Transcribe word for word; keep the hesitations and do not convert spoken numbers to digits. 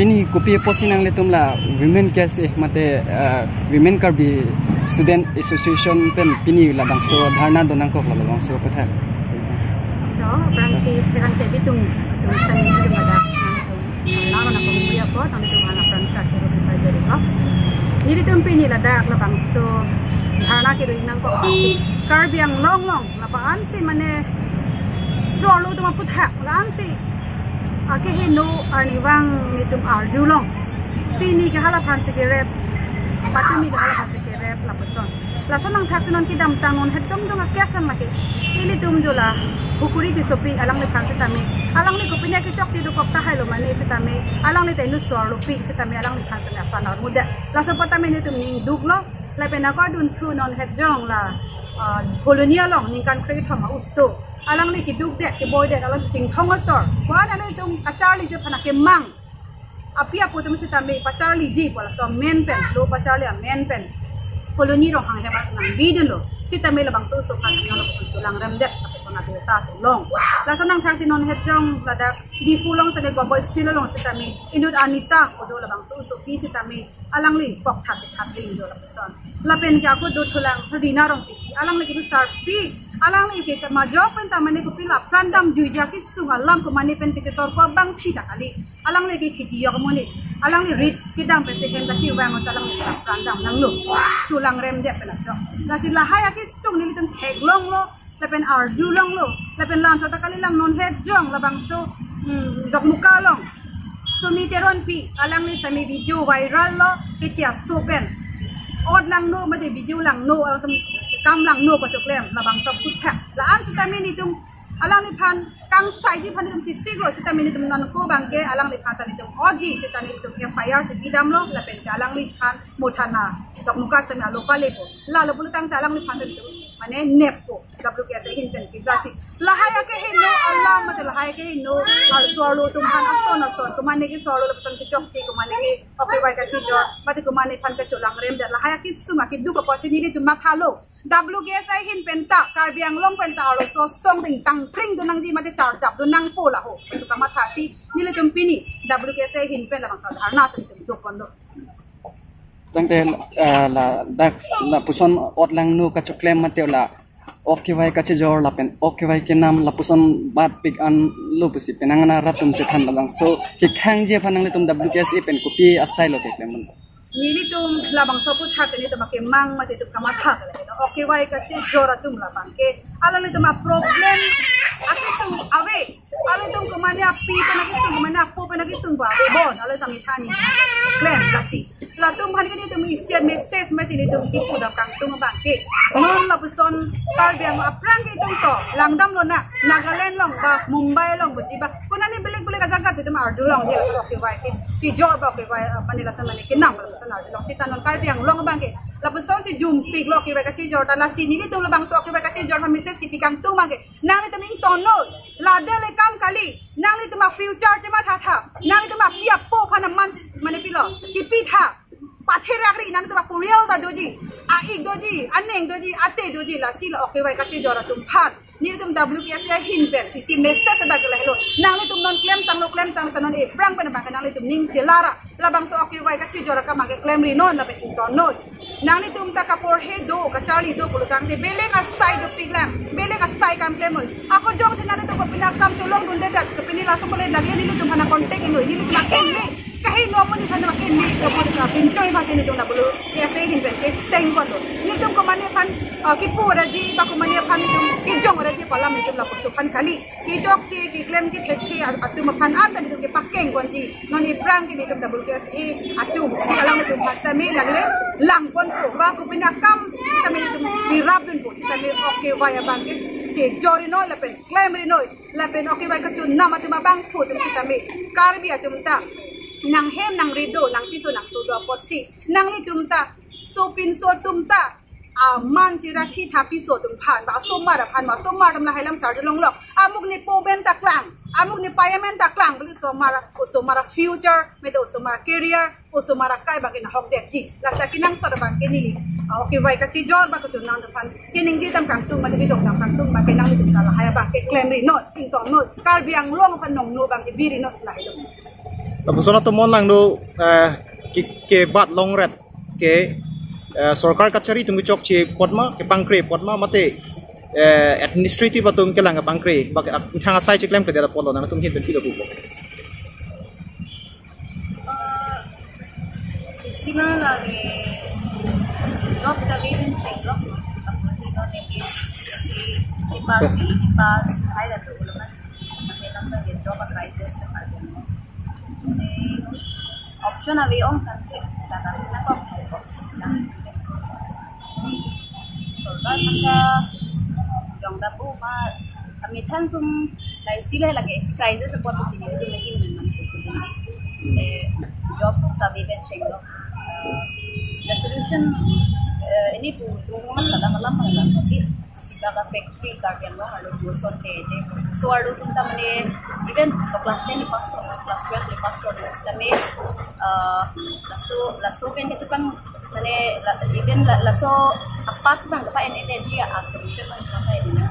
Pini kopi apotsi nanglitum la Women K S A mate, eh, Women Karbi Student Association pen pini labangso dharna donangkok la labangso aphuthak? To, aphrangsi pherang chebi tung, tung sani tung ada, tung lama na pemuli apa, tung tung mana pherang sa kuru kita jadi kok. Nelitum pini ladak labangso dharna kedo nangkok. Karbi Anglong along, la-ansi mane so-arlo atum aphuthak, la-ansi akeheno arnivang nelitum arjulong. Pini ke hala aphansi kerep, patumi ke hala aphansi kerep lapuson. Lason nangthaksi non kedamtang non het jong jong akesang lake. Ilitum jo la Pukuri Tissopi alangliphan sitame, alangli kopine kechokche dokok tahai lo mane sitame, alangli ta inut so-arlopi sitame alangliphan sitame aphan armuda. Laso patame nelitum ning duklo, lapen ako adunthu non het jong la, ah, Phuloni along ningkan kre-kethom a-oso. Alangli keduk det, keboi det, along chingthong asor. Ko-an alangtum kacharliji aphan akemang. Api apo atum sitame pacharliji pu laso amen pen, lo pacharli amen pen Phuloni Ronghang hem nang bidun lo. Sitame labangso oso aphan nang lapuson cholangrem det, lapuson abirta si long. Lason nangthaksi non het jong ladak Diphu along sitame Govt Boys Field along sitame inut Anita pu do labangso osopi sitame alangli kok that si that ding jo lapuson. Lapen ke ako do thulang Rina Rongpipi, alangli ke sarpi, alangli ke majok pen ta mane kopi la apran damjuiji akesung alam ko mane pen kechetor ko abangpi ta kali. Alangli ke khidi yok muni, alangli rit kedam pensi hem kachevang, alangli si apran dam nanglo. Cholangrem det pen ajok. Lasi lahai akesung nelitum theklonglo, lapen arjulonglo, lapen lam chota kali lang non het jong labangso, hmm, Dokmoka along Sumi Teronpi, alangli sitame video viral lo, keche aso pen ot langno mate video langno, alangtum kam langno pachoklem labangso aphuthak. La-an sitame nelitum alangliphan kangsaiji aphan nelitum chesiklo sitame nelitum nangko abangke alangliphan ta nelitum otji sitame nelitum F I R si bidamlo, lapen ke alangliphan mo thana Dokmoka sitame alo palepo. Lalo pulo tangte alangliphan ta nelitum mane neppo. W K S A ahin pen ke jasi. Lahai akeheno alam mate lahai akeheno arloso arlo atum aphan ason ason. Ko mane ke so-arlo lapuson kechokche, ko mane ke oke bai kachijor, mate ko mane aphan kacholangrem det. Lahai akesung akeduk apotsi nelitum mathalo. W K S A ahin pen ta, Karbi Anglong pen ta arloso asong ding tangtring do nangji mate charjap do nangpo laho. Suka mathasi nelitum pini W K S A ahin pen labangso dharna atum tum do kondo. Tangte, ah, ladak lapuson ot langno kachoklem mate la ok kevai kachijor lapen ok kevai kenam lapuson batpik anlo pusi penang ana rat atum chethan labangso kekhangji aphan nanglitum W K S A pen kopi asai lo keklem? Nelitum labangso aphuthak nelitum akemang mate itum kamatha. Ok kevai kachijor atum labangke alanglitum a-problem akesung ave. Alangtum ko mane api pen akesung, ko mane apo pen akesung ba bon, alangtum ithani klem lasi. Latum aphan ke nelitum isi message mate nelitum kipu dam kangtung abangke, non lapuson Karbi Anglong aphrang ke itum to langdamlo na, Nagaland along ba, Mumbai along ba, jiba ko mane belek belek ajaga si itum arjulongji laso ok kevai kachijor ba, ok kevai, ah, mane lason mane kenam lapuson arjulong. Sita non Karbi Anglong abangke lapuson si jumpiklo ok kevai kachijor ta, lasi nelitum labangso ok kevai kachijor aphan message kipi kangtung abangke, nanglitum ingtonnoi, la dele kam kali, nanglitum a-future chemathatha, nanglitum api apo aphan aman mane pilo chipitha. Pathe rakri, nanglitum apurial ta doji, a-ik doji, aneng doji, ate doji, lasi la ok kevai kachijor atum aphan nelitum W K S A ahin pen isi message ta ke lahelo. Nanglitum non klemtanglo, klemtang sa non aphrang pen abangke nanglitum ning chelara. Labangso ok kevai kachijor akam abangke klemri non lapen ingtonnoi. Nanglitum ta kaporhe do, kacharli do pulo tangte belek asai dopiklang, belek asai kam klemnoi. Ako jongsi nanglitum kopine akam cholongdunde det, kopine laso kole lage nelitum aphan contact inoi, nelitum akeme kaheno amonit aphan akeme, kapo ka pinchoi aphansi nelitum la pulo, ese ahin pen keseng kondo. Nelitum ko mane aphan, ah, kipu raji, ba ko mane aphan nelitum kejong raji pu alam nelitum lapuson aphan kali. Kechokche, keklem kethekthe atum aphan anta nelitum kepakeng ponji. Non aphrang ke nelitum W K S A atum si alanglitum aphan sitame lagle langponpo, ba kopine akam sitame nelitum pirapdunpo, sitame ok kevai abangke chejorri noi lapen klemri noi, lapen ok kevai kachonam atum abangphu atum sitame Karbi atum ta nanghem nangri do, nangpiso nangso do apotsi nanglitum ta sopinso atum ta aman cherakhi tha piso atum aphan, ba asomar aphan, ba asomar atum lahai alam charjulonglo. Amuk ne po amen ta klang, amuk ne pei amen ta klang, beli osomar, osomar a-future, mate osomar a-career, osomar akai abangke nahokdetji. Lasi kenangsot abangke neli, ah, ok kevai kachijor ba kachonam atum aphan keningje dam kangtung, mate kedok dam kangtung abangke nanglitum ta lahai abangke klemri noi, ingtonnoi, Karbi Anglong aphan nongno abangke biri noi, lahai lo. Lapuson atum mon lang do, eh, ke, kebat longret ke, eh, sorkar kachari atum kechokche apot ma, kepangkre apot ma, mate, eh, administrative atum kelang kepangkre, bak, ak, thang asai chiklemkledet apotlo, nangtum ahin pen pilo pupo. Sima lagi job kami pun cek lo. Apa ni no nebi di di pas di di pas hai dah tu ulama. Memang lagi job crisis kan ada. Si option ave-ong kan ke kata na kok hai kok. Si sorkar maka jong dapu ma kami than tum lai si lai lagi si crisis apot si ni tu lagi memang. Eh, job kami pun cek lo. Eh, the solution eh, ini tu tu malam malam malam tapi si baga factory Karbi Anglong arlo boson de de. So arlo atum ta mane even to class ten pass kor, class twelve pass kor, sitame eh, laso laso pen kechepang mane la, even la, laso apart bang pa energy a solution bang pa energy.